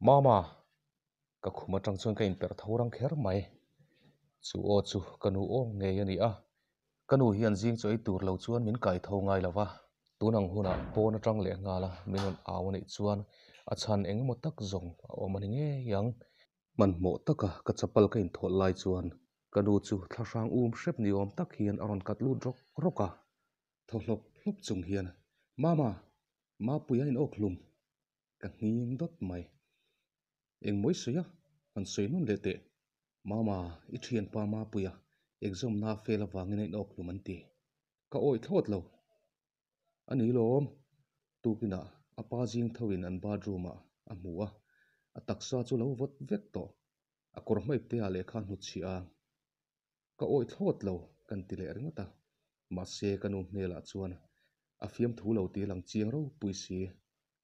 Mama! Ka khum atang chuan ka inperh tho rang kher mai. Chu aw chu ka nu aw ngei a ni a. Ka nu hian zing chu ei tur lo chuan min kai tho ngai lo va, tun ang hunah pawn atang leh nghal a min rawn au a nih chuan a chhan eng emaw tak zawng a awm a ni ngei ang. Hmanhmawh taka ka chapal ka inthawlh lai chuan ka nu chu thlahrang um hrep ni awm tak hian a rawn kat lut rawk rawk a. Thaw hlawp hlawp chung hian, Mama! Mapuia in awk hlum! Ka nghing dawt mai. Engmaw i sawi a? Han sawi nawn leh teh. Mama, i thianpa Mapuia exam na fail avangin a in awk hlum an ti. Ka awih thlawt lo. A ni lawm. Tukinah a pa zing thoin an bathroom ah a hmu a, a taksa chu lo vawt vek tawh. A kawr hmaip te ah lehkha a hnutchhiah a. Ka awih thlawt lo kan ti leh ringawt a, mahse ka nu hmelah chuan a fiamthu lo tih lang chiang ropui si,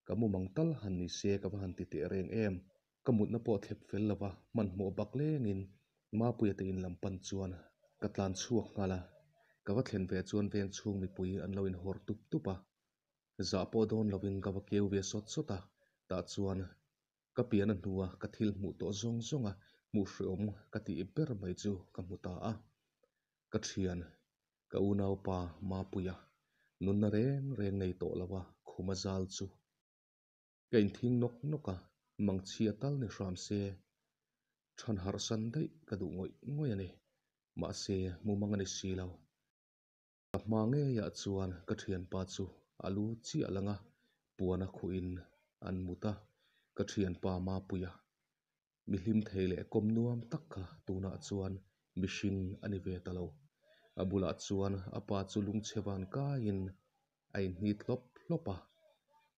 ka mumang tal han ni se ka va han ti teh reng em. Ka mutna pawh thlep fel lova hmanhmawh bak lengin Mapuia te in lam pan chuan ka tlan chhuak nghal a, ka va thlen ve chuan veng chhung mipui an lo inhawr tup tup a, zah pawh dawn lovin ka va keu ve sawt sawt a, tah chuan Ka pian a hnua ka thil hmuh tawh zawng zawnga hmuh hreawm ka tih ber mai chu ka hmu ta a. Ka thian, ka unaupa Mapuia, nunna reng reng nei tawh lo a khuma zal chu. Ka inthing nawk nawk a, mangchhia tal ni hram se, than harh san daih ka duh ngawih ngawih a ni. Mahse, mumang a ni si lo. Ka hma ngeiah chuan ka thianpa chu a lu chiah lang a, puan a khuhin an mut a, ka thianpa Mapuia mi hlim thei leh kawm nuam tak kha tunah chuan mihring a ni ve ta lo. A bulah chuan a pa chu lungchhe van kaiin a inhnit hlawp hlawp a,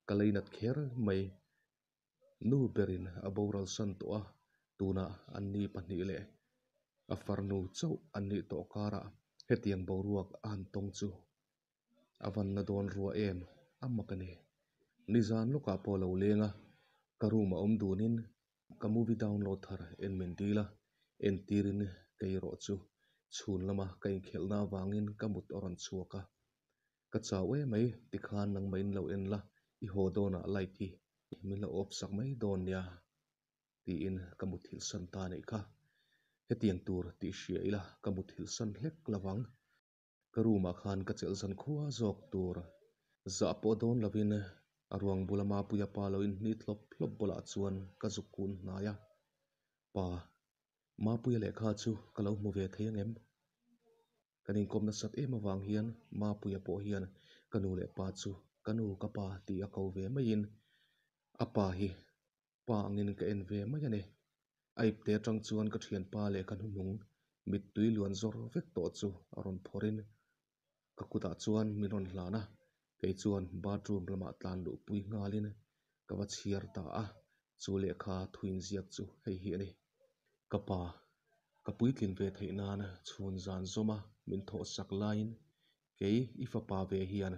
ka leinat kher mai. Nu berin a boral san tawh a, tunah an ni pahnih leh a farnu chauh an nih tawh karah hetiang boruak a han tawng chu a van na dawn rua em a mak a ni. Nizan lawkah pawh a lo leng a, ka room a awm dunin ka movie download thar en min dil a, entirin kei erawh chu chhun lama ka inkhelhna avangin ka mut a rawn chhuak a. Ka chau em mai, tikhan nangmah in lo en la, i haw dawnah light hi min lo off sak mai dawn nia tiin ka muthilh san ta anih kha. Hetiang tur tih hria ila ka muthilh san hlek lovang. Ka room ah khan ka chelh zan khua zawk tur zah pawh dawn lovin a ruang bula Mapuia pa lo inhnit hlawp hlawp bulah chuan ka zuk kun hnai a. Pa, Mapuia lehkha chu ka lo hmu ve thei angem? Kan inkawm nasat em avang hian Mapuia pawh hian ka nu leh pa chu ka nu ka pa tih a ko ve maiin a pa hi pa angin ka en ve mai a ni. A ipte atang chuan ka thianpa leh ka hnuhnung mittui luan zawr vek tawh chu a rawn phawrhin ka kutah chuan min rawn hlan a, kei chuan bathroom lamah tlan luhpui nghalin ka va chhiar ta a, chu lehkha thuin ziak chu hei hi a ni. Ka pa, ka puitlin ve theih nan chhun zan zawma min thawh sak laiin kei i fapa ve hian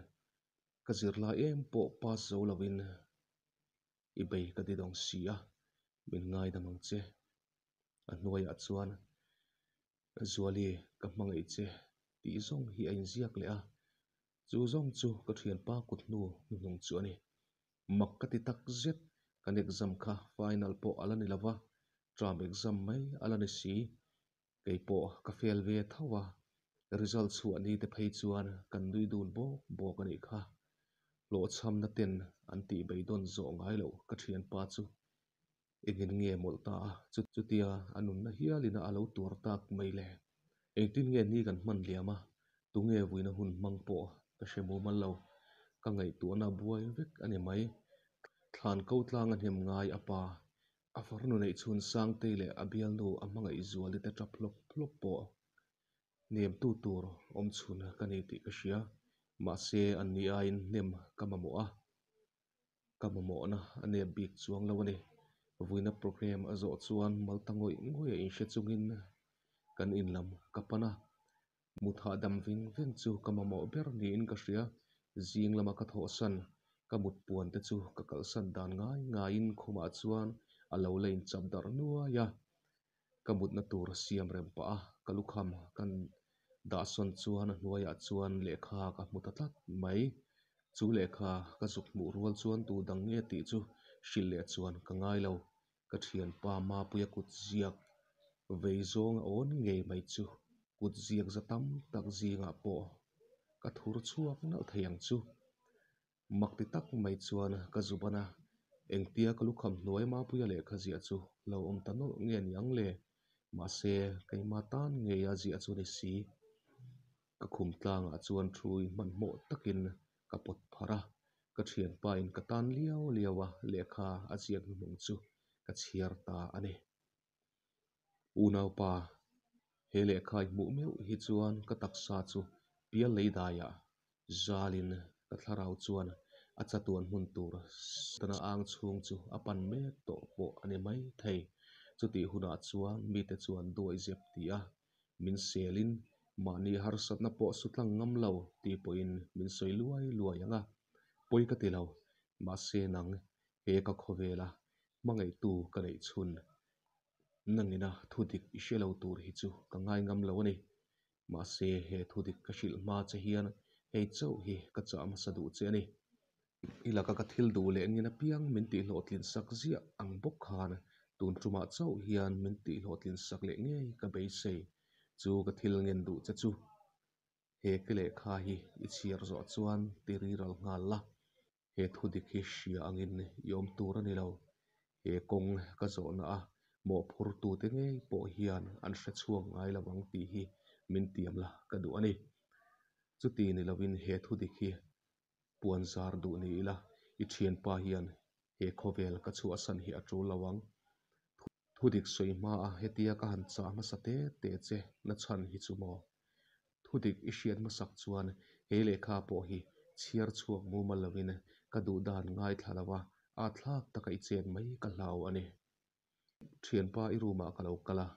ka zirlai em pawh pass zo lovin i bei ka ti dawng si a, min ngaidam ang che. A hnuaiah chuan Zuali ka hmangaih che tih zawng hi a inziak leh a, chu zawng chu ka thianpa kut hnu hnuhnung chu a ni. Mak ka ti tak zet, kan exam kha final pawh a la ni lova, term exam mai a la ni si. Kei pawh ka fail ve tho a, result chhuah ni te phei chuan kan nui dun bawk bawk a nih kha. Hlawhchhamna ten an tih beidawn zawh ngai loh ka thianpa chu engin nge mawlh ta a, chutia a nunna hialin a lo tuar tak mai le. Engtin nge ni kan hman liam a, tunge vuina hun hmang pawh ka hre mumal lo. Ka ngaihtuahna buai vek a ni mai. Thlan ko tlang a hnem ngai a pa. A farnu neih chhun Sangtei leh a bialnu a hmangaih Zuali te tap hlawp hlawp pawh hnemtu tur awm chhun ka ni tih ka hria. Mahse an ni aiin hnem ka mamawh a. Ka mamawhna a nep bik chuang lo a ni. Vuina programme a zawh chuan Malta ngawih ngawih a inhre chungin kan in lam ka pan a. Mut hahdam veng veng chu ka mamawh ber niin ka hria. Zing lama ka thawhsan, ka mut puan te chu ka kalsan dan ngai ngaiin khumah chuan a lo la inchap darh nuai a. Ka mutna tur siam rem pah a, ka lukham kan dahsawn chuan a hnuaiah chuan lehkha ka hmu ta tlat mai. Chu lehkha ka zuk hmuh rual chuan tu dang nge tih chu hrilh leh chuan ka ngai lo. Ka thianpa Mapuia kut ziak vei zawng a awn ngei mai chu kut ziak za tam tak zingah pawh ka thur chhuak nalh thei ang chu. Mak ti tak mai chuan ka zu ban a, engtia ka lukham hnuai Mapuia lehkha ziah chu lo awm ta nawlh nge ni ang le? Mahse, keimah tan ngeia ziah chu ni si. Ka khum tlangah chuan thu in hmanhmawh takin ka pawt pharh a, ka thianpa in ka tan liau liau a lehkha a ziak hnuhnung chu ka chhiar ta a ni. Unaupa, he lehkha i hmuh meuh hi chuan ka taksa chu pial lei daiah zalin ka thlarau chuan a chatuan hmun tur Setana ang chhung chu a pan mek tawh pawh a ni mai thei. Chutih hunah chuan mite chuan duai zep ti a min selin mahni harsatna pawh su tlang ngam lo tih pawhin min sawi luai luai ang a, pawi ka ti lo. Mahse nang he ka khawvela hmangaihtu ka neih chhun nangina thudik i hre lo tur hi chu ka ngai ngam lo a ni. Mahse he thudik ka hrilh hma che hian hei chauh hi ka chah hmasa duh che a ni. I laka ka thil duh leh ngin apiang min tihhlawhtlin sak ziah ang bawk khan tun tumah chauh hian min tihhlawhtlin sak leh ngei ka beisei. Chu ka thil ngen duh che chu he ke lehkha hi i chhiar zawh chuan ti riral nghal la. He thudik hi hria angin i awm tur a ni lo. He kawng ka zawhna a mawhphurtute ngei pawh hian an hre chhuak ngai lo ang tih hi min tiam la ka duh a ni. Chuti ni lovin he thudik hi puan zar duh ni ila i thianpa hian he khawvel ka chhuahsan hi a tul lo ang. Thudik sawi hmaa hetia ka han chah hmasa te te che na chhan hi chu maw? Thudik i hriat hmasak chuan he lehkha pawh hi chhiar chhuak mumal lovin ka duh dan ngaithla lo a, at thlak taka i chet mai ka hlau a ni. Thianpa i room ah ka lo kal a,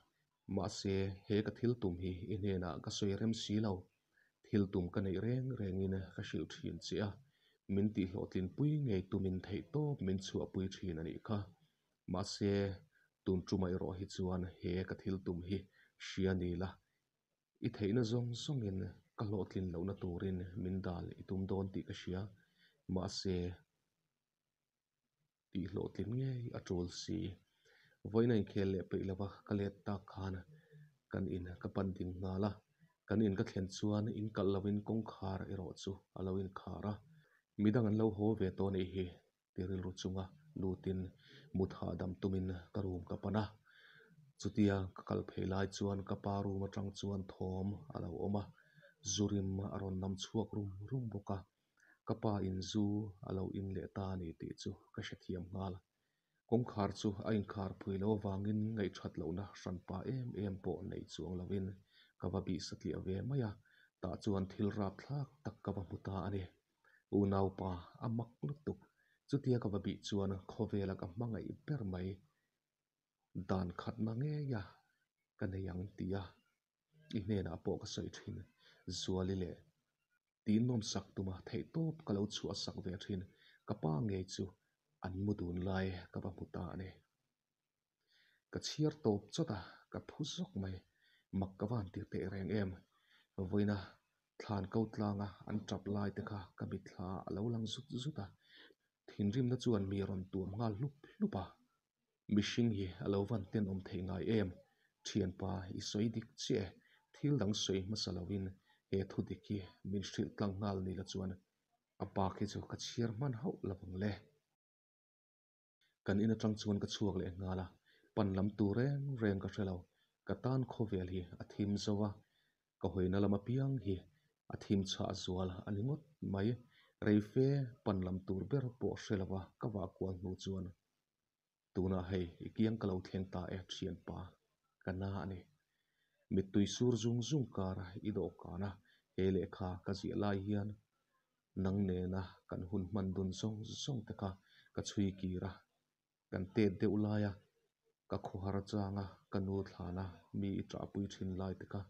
mahse he ka thil tum hi i hnenah ka sawi rem si lo. Thil tum ka neih reng rengin ka hrilh thin che a, min tihhlawhtlinpui ngei tumin theihtawp min chhuahpui thin a nih kha. Mahse tun tumah erawh hi chuan he ka thil tum hi hria ni la, I theihna zawng zawngin ka hlawhtlin lohna turin min dal i tum dawn tih ka hria, mahse tih hlawhtlin ngei a tul si. Vawiin a inkhel leh peih lova ka let tak khan kan in ka pan ding nghal a, kan in ka thlen chuan in kalh lovin kawngkhar erawh chu a lo inkhar a, midang an lo haw ve tawh anih hi. Ti rilru chunga lutin mut hahdam tumin ka room ka pan a, chutia ka kal phei lai chuan ka pa room atang chuan thawm a lo awm a, zu rim a rawn nam chhuak rum rum bawk a, ka pa in zu a lo in leh ta a ni tih chu ka hrethiam nghal. Kawngkhar chu a inkhar phui lo avangin ngaihthat lohna hranpa em em pawh nei chuang lovin ka va bih satliah ve mai a, tah chuan thil rapthlak tak ka va hmu ta a ni. Unaupa a mak lutuk. Chutia ka va bih chuan khawvela ka hmangaih ber mai. Dan khatna ngeia ka nei ang tia i hnenah pawh ka sawi thin. Zuali leh tih nawmsak tuma theihtawp ka lo chhuahsak ve thin. Ka pa ngei chu an mu dun lai ka va hmu ta a ni. Ka chhiar tawp chawt a, ka phu zawk mai. Mak ka van tir teh reng em. Vawiina thlan ko tlanga an tap lai te kha ka mitthla a lo lang zut zut a. Thinrimna chuan mi rawn tuam nghal hlup hlup a. Mihring hi a lo van tenawm theih ngai em. Thianpa i sawi dik chiah e. Thil dang sawi hmasa lovin he thu dik hi min hrilh tlang nghal ni la chuan a bak hi chu ka chhiar hman hauh lo ang le. Kan in atang chuan ka chhuak leh nghal a, pan lam tur reng reng ka hre lo. Ka tan khawvel hi a thim zo a, ka hawina lam apiang hi a thim chhah zual a ni ngawt mai. Reife pan lam tur ber pawh hre lo a ka vah kual hnu chuan tunah hei i kiang ka lo thleng ta e thianpa, ka na a ni. Mittui sur zung zung kar i dawhkan a, he lehkha ka ziah lai hian Nang nena kan hun hman dun zawng zawng te kha ka chhui kir a, kan tet deuh laia ka khawhar changa ka nu thlana mi i ṭahpui ṭhin lai te kha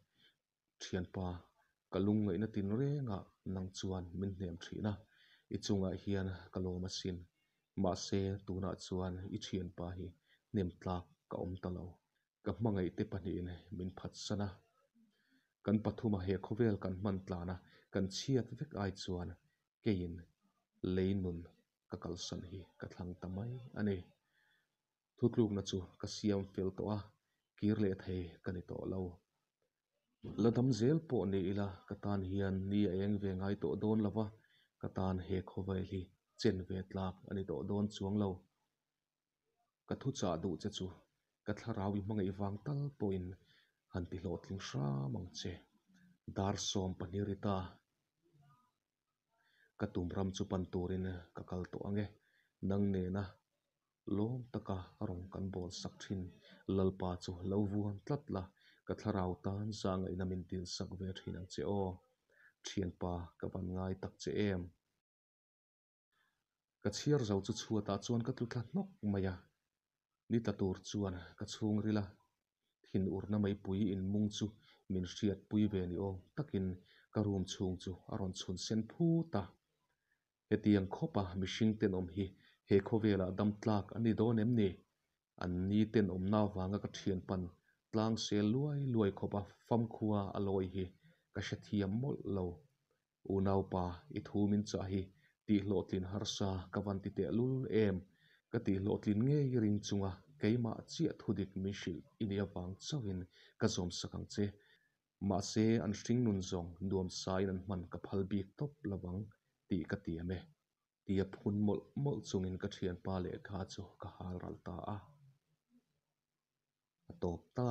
ṭhianpa ka lungngaihna tin rengah nang chuan min hnem ṭhin a, i chungah hian ka lawm asin. Mahse tunah chuan i ṭhianpa hi hnem tlak ka awm ta lo. Ka hmangaihte pahnihin min phatsan a, kan pathuma he khawvel kan hman tlana kan chhiat vek ai chuan keiin lei nun ka kalsan hi ka thlang ta mai a ni. Thutlukna chu ka siam fel tawh a, kir leh thei ka ni tawh lo. La dam zel pawh ni ila ka tan hian ni a eng ve ngai tawh dawn lo va, ka tan he khawvel hi chen ve tlak a ni tawh dawn chuang lo. Ka thuchah duh che chu ka thlarau i hmangaih vang tal pawhin han ti hlawhtling hram ang che. Dar 12 ri ta. Ka tum ram chu pan turin ka kal tawh ang e. Nang nena lawm taka rawng kan bawl sak thin Lalpa chu lo vuan tlat la, ka thlarau tan zahngaihna min dil sak ve thin ang che aw. Thianpa ka van ngai tak che em. Ka chhiar zo chu chhuatah chuan ka tlu thla hnawk mai a. Ni tla tur chuan ka chhungril a thinurna meipui inmung chu min hriatpui ve ni awm takin ka room chhung chu a rawn chhun sen phut a. Hetiang khawpa mihring tenawm hi he khawvelah dam tlak an ni dawn em ni? An ni tenawmna avanga ka thianpan tlang sel luai luai khawpa famkhua a lawi hi ka hrethiam mawlh lo. Unaupa, i thu min chah hi tihhlawhtlin harsa ka van ti tehlul em? Ka tihhlawhtlin ngei ring chunga keimah chiah thudik min hrilh i nih avang chauhin ka zawmsak ang che. Mahse, an hringnun zawng nuamsain an hman ka phal bik tawp lovang tih ka tiam e. Tia phun mawlh mawlh chungin ka thianpa lehkha chu ka hal ral ta a. A tawp ta.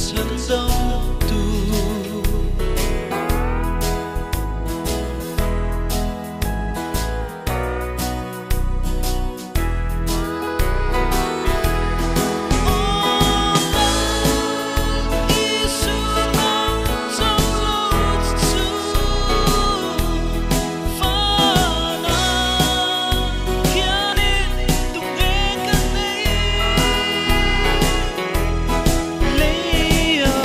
Chhandamtu. Aw Lal Isu nang chauh lo chu Fana khianin tunge ka nei Leia.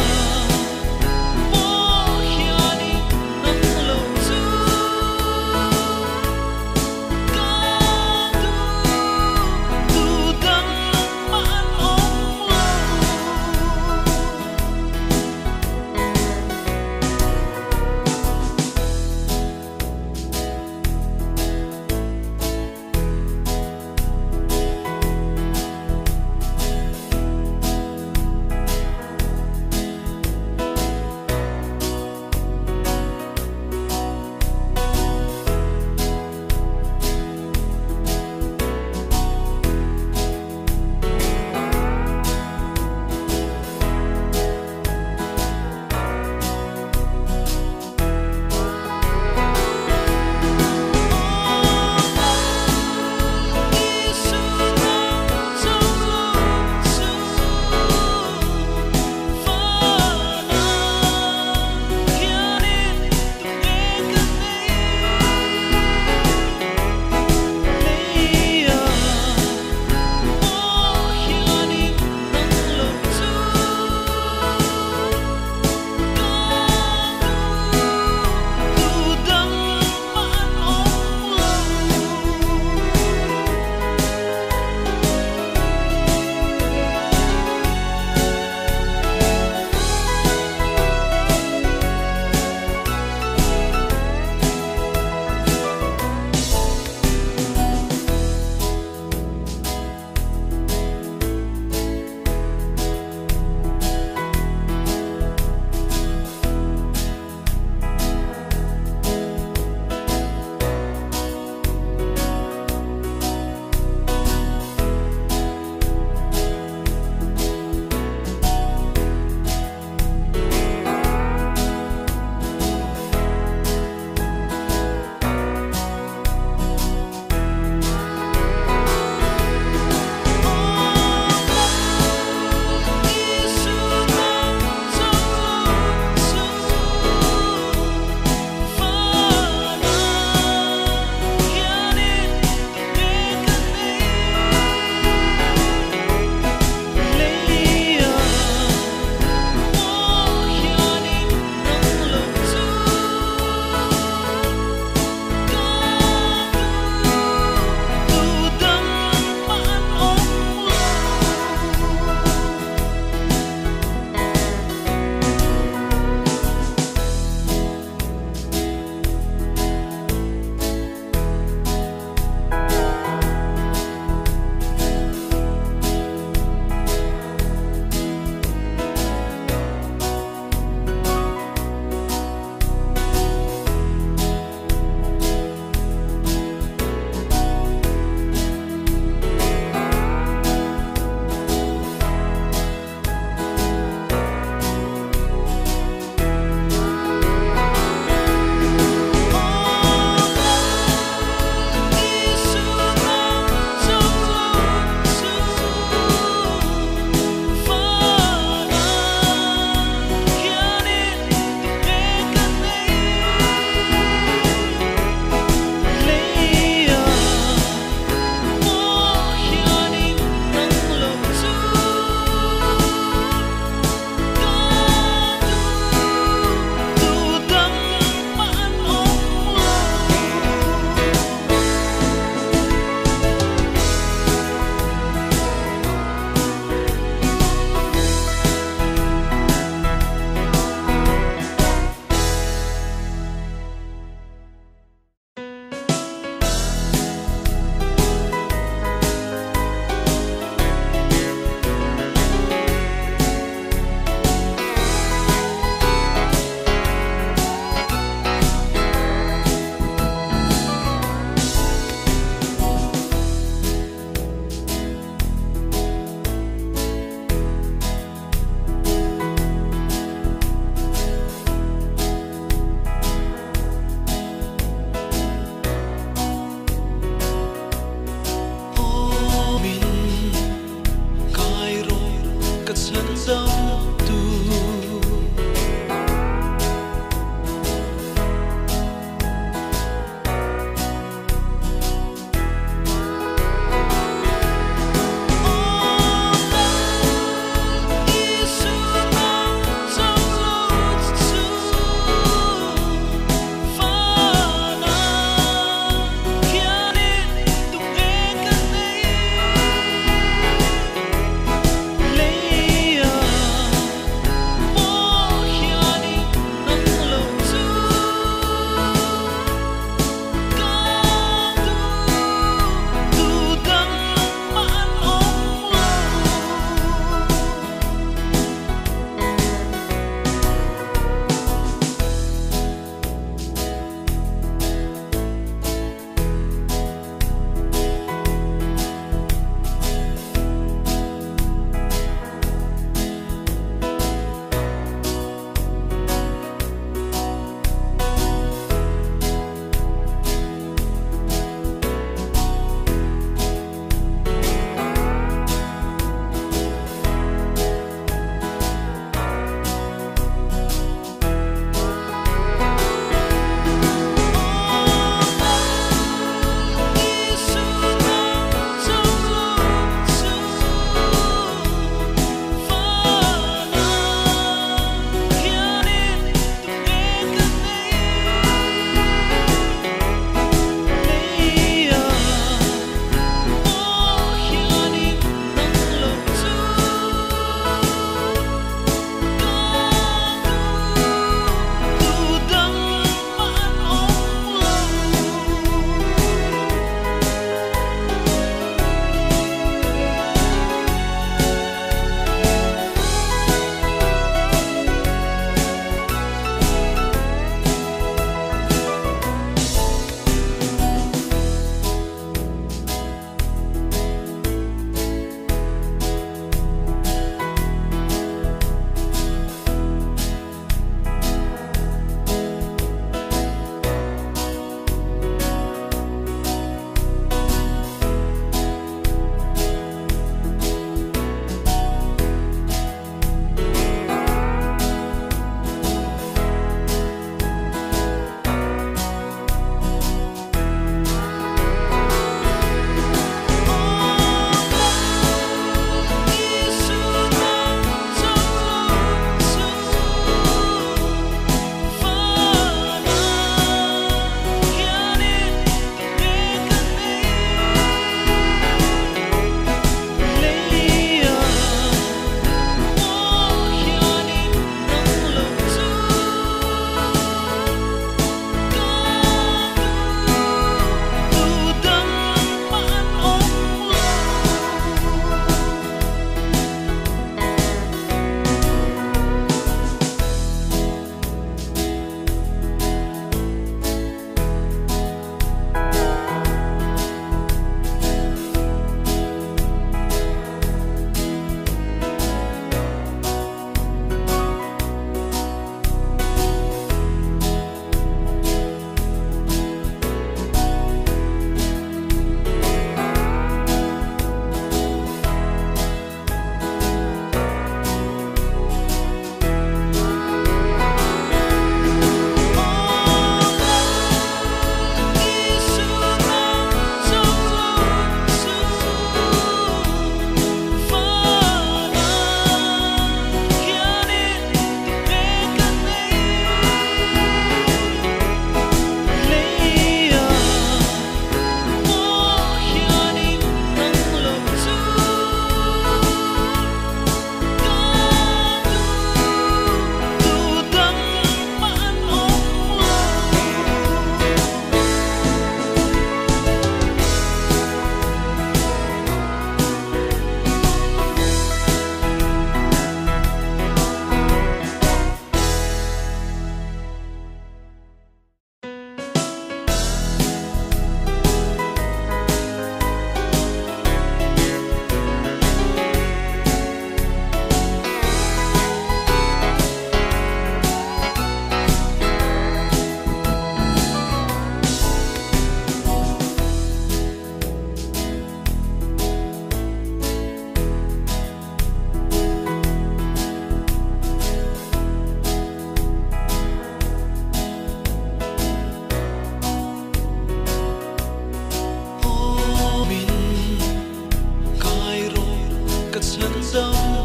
Chhandam.